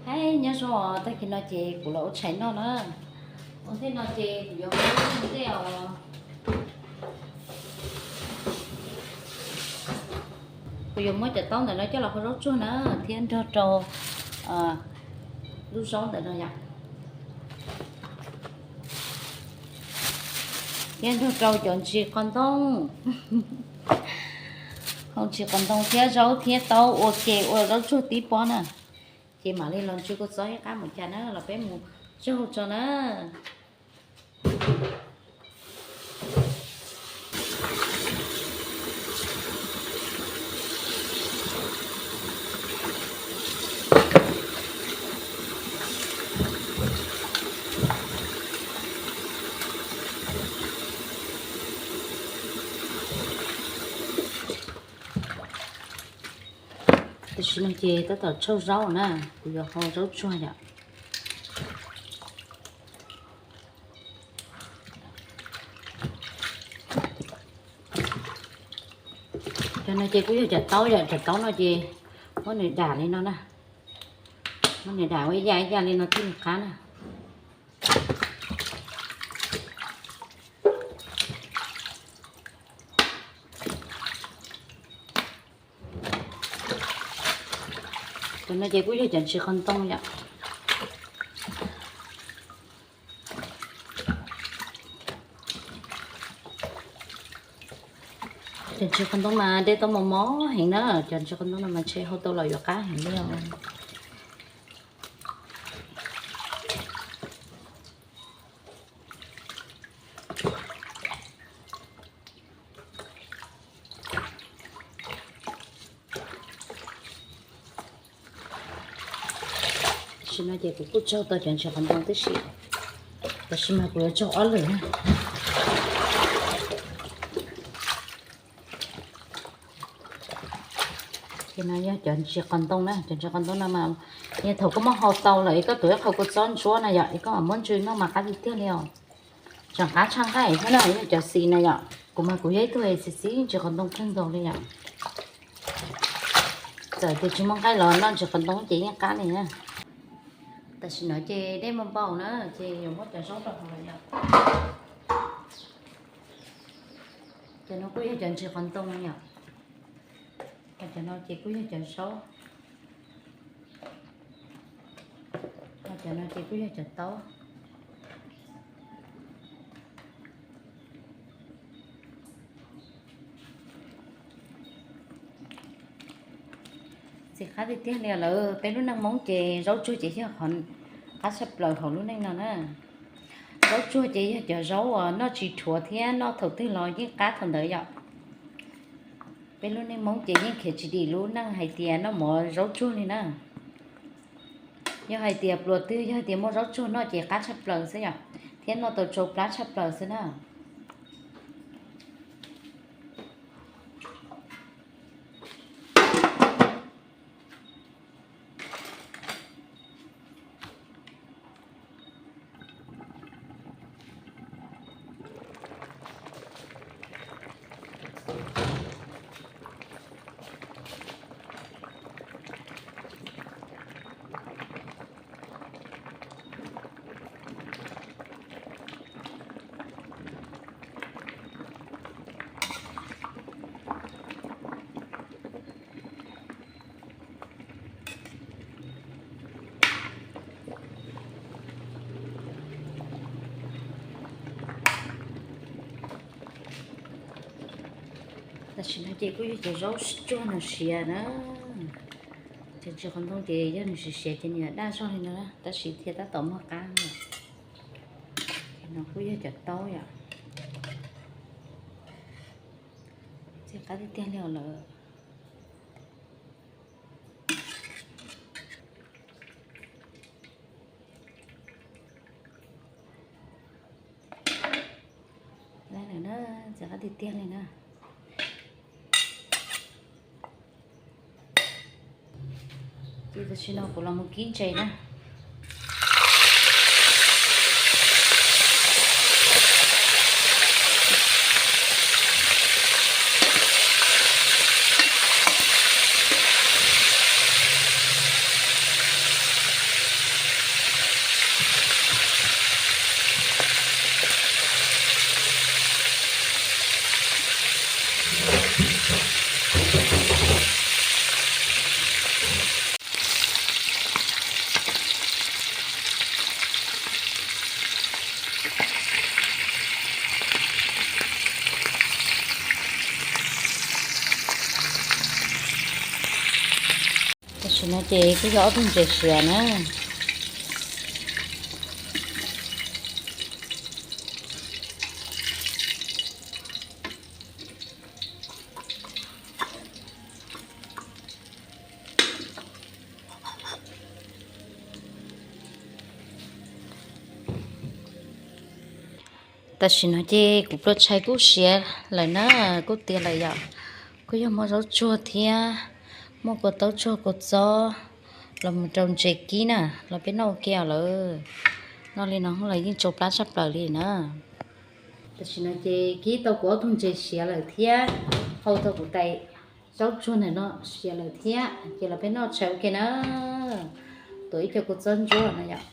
Hais nyob zoo, tag kis no ces kuv los ua tshais noj na. Ua ntej no ces kuv yuav muab ntej os, kuv yuav muab cov taub ntawm no coj los hau zaub tsuag na, thiab nrog rau lub zaub ntawm no yom, thiab nrog rau cov ntsis qos ntoo, hau ntsis qos ntoo thiab zaub thiab taub ua ke ua zaub tsuag tib pob na. Ces mam li los ntsw kua txob ib qab mus cas na, los peb mus tsaug tso na. Tam sim no ces tab tom tsau zaub na, kuv yuav hau zaub tsuag yom. Cov no ces kuj yog cov taub yom, cov taub no ces muab nws dam li no na, muab nws dam ua ib yam ib yam li no thiaj li qab na. Cov no ces kuj yog cov ntsis qos ntoo yom. Cov ntsis qos ntoo mas dej tau mos mos heev na, cov ntsis qos ntoo no mas ntshe hau tau los yuav qab heev li os. Tam sim no ces kuv kuj tsaug tau cov ntsis qos ntoo tib si, tab sis mas kuv yuav tsaug ob lwm na. Ces no yog cov ntsis qos ntoo na, cov ntsis qos ntoo no mas yog thaum koj muab hau tau lawm es koj tuav ib qho kua txob ntsuab na yom, es koj mam muab ntsw noj mas qab tiag tiag li os. Tseem qab tshaj nqaij thiab na, yog cov xis na yom. Kuv mas kuv yog ib tug xis xis ntsis qos ntoo kawg nkaus li yom. Txawm tias tsis muaj nqaij los noj ntsis qos ntoo ces yeej qab li na. Tam sim no ces dej muaj npaum na, ces yuav muab cov zaub rau hauv lawm yom. Cov no kuj yog cov ntsis qos ntoo yom. Cov no ces kuj yog cov zaub. Cov no ces kuj yog cov taub. Txiv qab tiag tiag li lawm, peb lub neej Hmoob ces zaub tsuag ces yog qhov qab tshaj plaws hauv lub neej no na. Zaub tsuag ces yog cov zaub uas noj tsis dhuav thiab noj thaum twg los yeej qab thaum ntawd yom. Peb lub neej Hmoob ces yeej khiav tsis dim lub neej hais tias noj mov zaub tsuag li na. Yog hais tias pluas twg yog hais tias muaj zaub tsuag noj ces qab tshaj plaws xwb yom, thiab noj tau tsau plab tshaj plaws xwb na. Tam sim no ces kuj yog cov zaub tsuag no siav na. Cov ntsis qos ntoo ces yog nws siav siav ces nws daj zog li no na, tab sis thiaj tab tom muaj qab na. Ces no kuj yog cov taub yom. Txiv qab tiag tiag li lawm. Txiv qab tiag tiag li na. Ces tam sim no kuv los mus kib ntses na. Ces kuj yog ob tug ntses siav na. Tam sim no ces kuv plua tshais kuj siav lawm na, kuj tiav lawm yom. Kuj yog muaj zaub tsuag thiab muaj kua taub tsuag kua txob los mus rau ntses kib na, los peb noj ua ke lawm. Noj li no los yeej tsau plab tshaj plaws li na. Tam sim no ces kib tau kuv ob tug ntses siav lawm thiab hau tau kuv tais zaub tsuag ntawm no siav lawm thiab, ces los peb noj tshais ua ke na. Tuav ib co kua txob ntsuab no yom.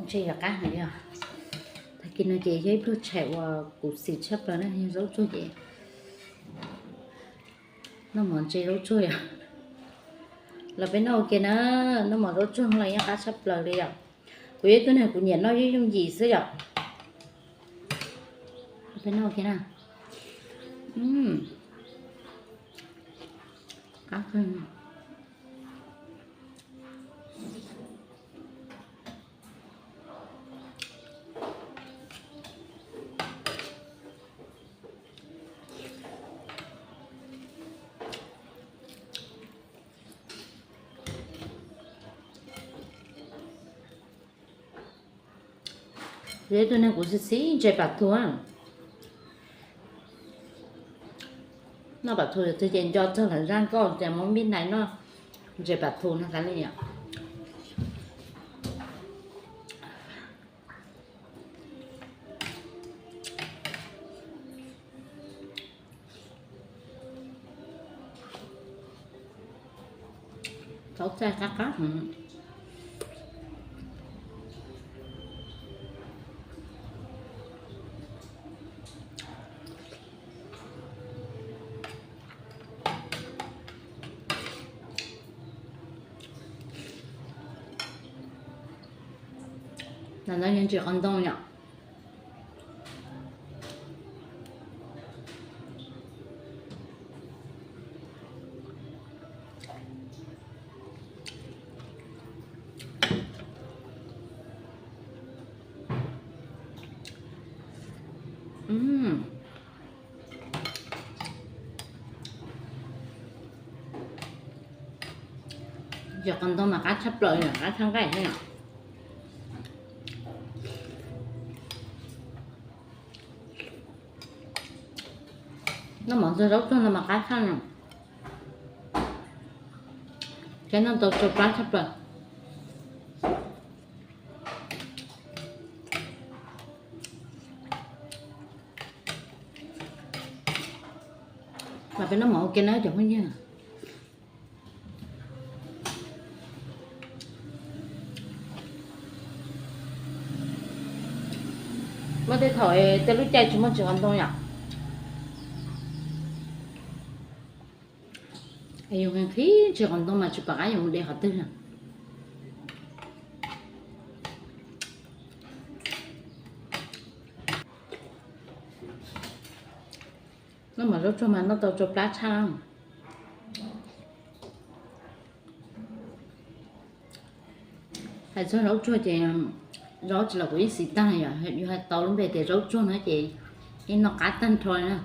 Ntshe yuav qab heev li os. Tag kis no ces yog ib pluag tshais uas kuv xis tshaj plaws na, yog zaub tsuag ces noj mov ntse zaub tsuag yom. Los peb noj ua ke na, noj mov zaub tsuag los yeej qab tshaj plaws li yom. Kuv yog ib tug neeg kuv nyiam noj yooj yooj yim xwb yom. Los peb noj ua ke na. Qab kawg. Yog ib tug neeg kuv xis xis ntses pam tug. Noj pam tug twg ces nco txog lawv zaj nkauj tias Hmoob Npib Nais noj ntses pam tug no xav li yom. Tau txaij qab qab. Ntawm no yog ntses qos ntoo yom. Ntses qos ntoo mas qab tshaj plaws, qab tshaj nqaij thiab yom. Noj mov ntxuag zaub tsuag no mas qab tshaj no. Ces noj tau tsau plab tshaj plaws. Mas peb noj mov ua ke na cov phooj ywg. Muaj tej thaum tej lub caij tsis muaj ntses qos ntoo yom. Yus nqhis ntses qos ntoo mas tsis pom qab yuav mus de qhov twg. Noj mov zaub tsuag mas noj tau tsau plab tshaj. Hais txog zaub tsuag ces zaub tsis los kuv ib xis tag yom, yus hais tau lub npe tias zaub tsuag no ces ib noj qab tag nrho na.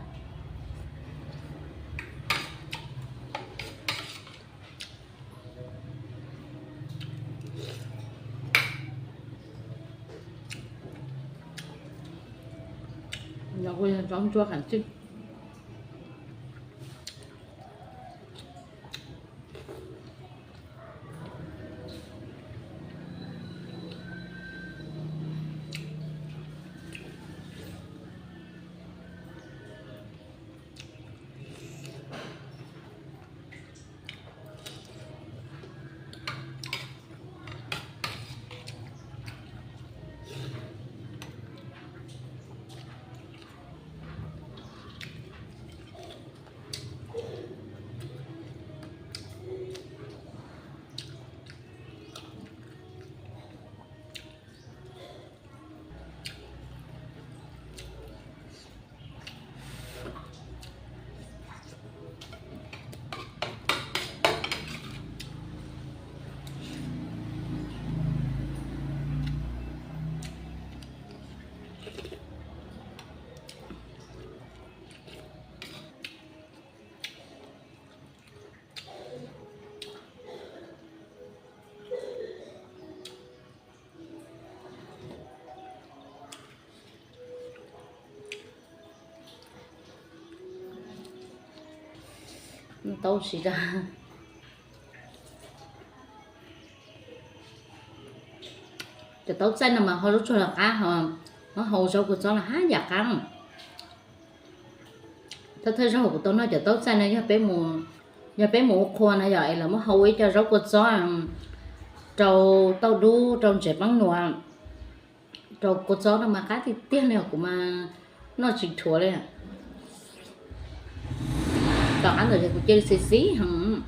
No kuj yog zaub ntsuab qas tij. Taub si a. Cov taub txaij no mas ho zaub tsuag los qab, ho hau zaub kua txob los hab yam qab. Thawj thawj zaug kuv tau noj cov taub txaij no yog peb mus ua qhua na yom, es lawv muab hau ua ib co zaub kua txob rau tauj dub, rau ntsev peeb nuam, rau kua txob no mas qab tiag tiag li, kuv mas noj tsis dhuav li. Tom qab ntawd kuv cia li xis xis heev.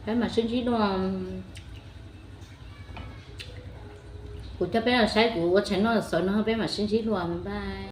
Peb mam sib ntsib dua. Kuv coj peb los saib kuv ua tshais noj xaus no, peb mam sib ntsib dua, bye bye.